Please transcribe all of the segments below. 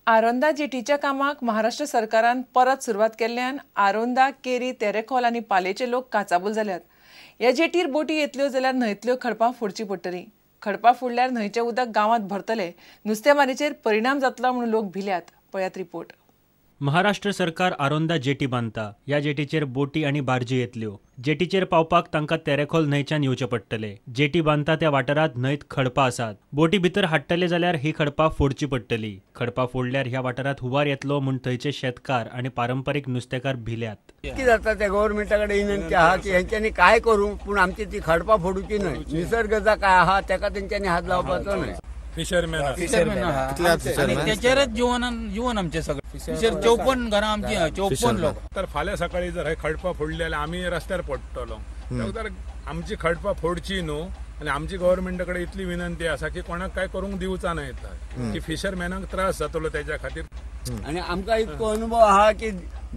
आरोंदा जेटीच्या कामाक महाराष्ट्र सरकारान परत सुरवात केल्ल्यान आरोंदा, केरी, तेरेखोल आनी पालेचे लोक काचाबूल जाल्यात. ह्या जेटीर बोटी येतल्यो जाल्यार न्हंयतल्यो खडपां फोडची पडटलीं. खडपां फोडल्यार न्हंयचें उदक गांवांत भरतलें, नुस्तेमारीचेर परिणाम जातलो म्हणून लोक भिल्यात. पळयात रिपोर्ट. महाराष्ट्र सरकार आरोंदा जेटी बांदता. ह्या जेटीचेर बोटी आनी बार्जी येतल्यो. जेटीचेर पावपाक तांकां तेरेखोल न्हंयच्यान येवचें पडटलें. जेटी बांदता त्या वाठारांत न्हंयत खडपां आसात. बोटी भितर हाडटले जाल्यार ही खडपां फोडची पडटली. खडपां फोडल्यार ह्या वाठारांत हुंवार येतलो म्हूण थंयचे शेतकार आनी पारंपारीक नुस्तेकार भिल्यात. कितें जाता ते गव्हर्मेंटा कडेन विनंती आहा की हेंच्यांनी काय करूं, पूण आमची ती खडपां फोडुची न्हय. निसर्ग काय आहा तेका तेंच्यांनी हात लावपाचो न्हय. फिशरमॅन तेचेरच जीवन आमचें सगळें. फिशर 54 घरां आमची, 54 लोक. तर फाल्यां सकाळी जर हे खडपां फोडली जाल्यार आमी रस्त्यार पडटलो. तर आमची खडपां फोडची न्हू. आनी आमची गव्हर्मेंटा कडेन इतली विनंती आसा की कोणाक काय करूंक दिवचा न्हय की फिशरमॅनाक त्रास जातलो तेच्या खातीर. आनी आमकां इतको अनुभव आहा की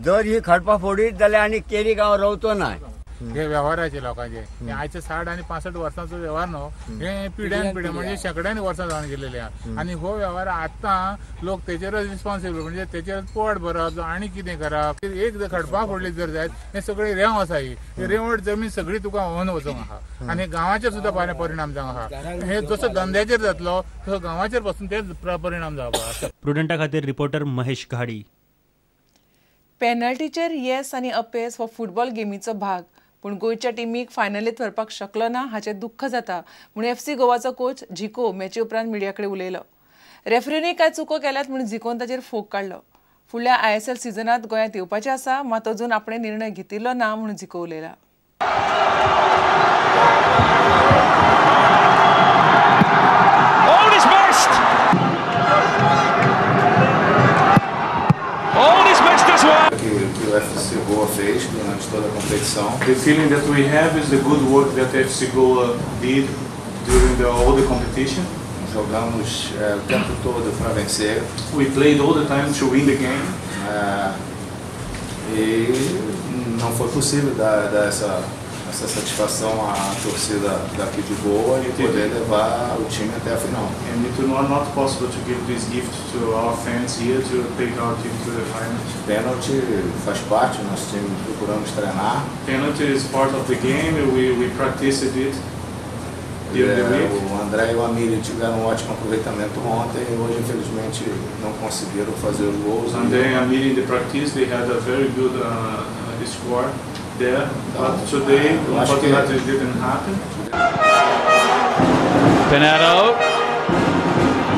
जर ही खडपां फोडीत जाल्यार आनी केरी गांव रावचो ना. हे वेव्हाराचे लोकांचे हे आयचे 60 आनी 65 वर्सांचो वेव्हार न्हू, हे पिढ्यान पिढ्या म्हणजे शेंकड्यांनी वर्सां जावन गेलेले आहा. आनी हो वेव्हार आतां लोक तेचेरच रिस्पॉन्सिबल, म्हणजे तेचेरच पोट भरप आनी कितें करप. एक जर खडपां फोडली जर जायत, हे सगळी रेंव आसा, ही रेंवट जमीन सगळी तुका व्हांवन वचोंक आहा आनी गांवाचेर सुद्दां परिणाम जावंक आहा. हे जसो धंद्याचेर जातलो तसो गांवाचेर पासून तेच परिणाम जावपाक आसा. प्रुडंटा खातीर रिपोर्टर महेश घाडी. पेनल्टीचेर येस आनी अपेस हो फुटबॉल गेमीचो भाग, पूण गोंयच्या टिमीक फायनलीत व्हरपाक शकलो ना हाचें दुख्ख जाता म्हूण एफसी गोवाचो कोच झिको मॅची उपरांत मिडिया कडेन उलयलो. रेफ्रींनी कांय चुको केल्यात म्हूण झिकोन ताचेर फोग काडलो. फुडल्या ISL सिजनांत गोंयांत येवपाचें आसा, मात अजून आपणें निर्णय घेतिल्लो ना म्हूण झिको उलयला. Que o FC Goa fez durante toda a competição. The feeling that we have is the good work that FC Goa did during all the competition. Jogamos o tempo todo para vencer. We played all the time to win the game. E não foi possível dar essa satisfação à torcida daqui de Goa e poder levar o time até a final. And it was not possible to give this gift to our fans here to take our team to the final. Pênalti faz parte, nosso time procuramos treinar. Penalty is part of the game. We practiced it during the week. O André e o Amílio tiveram um ótimo aproveitamento ontem e hoje infelizmente não conseguiram fazer os gols. André e Amílio in the practice they had a very good score there, but today unfortunately it didn't happen. Pinero,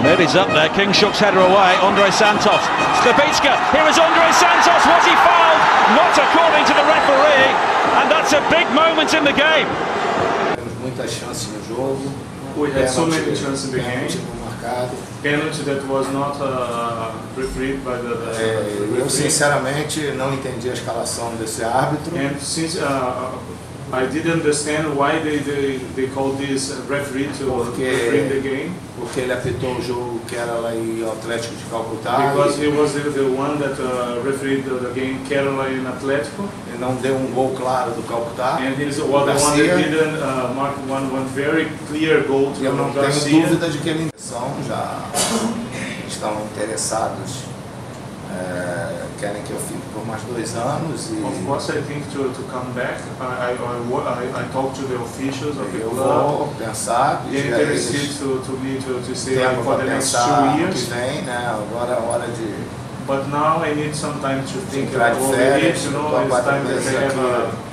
Mehdi's up there, Kingshuk's header away, Andre Santos, Slabicka, here is Andre Santos, was he fouled? Not according to the referee, and that's a big moment in the game. Temos muitas chances no jogo. We had so many chances in the game. Penalty that was not refereed by the referee. Eu sinceramente não entendi a escalação desse árbitro. And since I didn't understand why they called this referee to referee the game. Porque ele apitou o jogo Kerala e Atlético de Calcutá. Because he was the one that refereed the game Kerala and Atlético. E não deu gol claro do Calcutá. And he was the one that didn't mark one very clear goal to Eu não tenho Garcia. Dúvida de que ele já estão interessados, querem que eu fique por mais 2 anos. E of course, I think to come back. I talked to the officials of the eu club. Vou pensar, They interested to me to stay like for the next 2 years. Que vem, né? Agora é hora de. But now I need some time to think entrar de over férias, it. You know, it's time that I have a.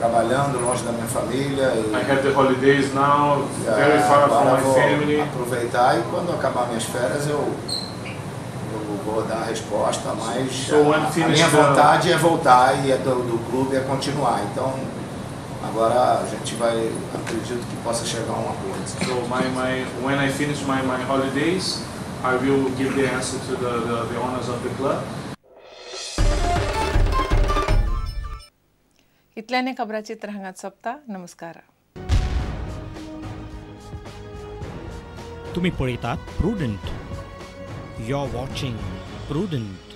Trabalhando longe da minha família. E I have the holidays now, very far from my family. Aproveitar e quando acabar minhas férias eu vou dar a resposta, mas so a minha vontade é voltar e é do clube é continuar. Então agora a gente vai, acredito que possa chegar a um acordo. So when I finish my holidays, I will give the answer to the owners of the club. इतल्याने खबराचित्र हांगात सोंपता. नमस्कार. तुम्ही पळयतात Prudent. You are watching Prudent.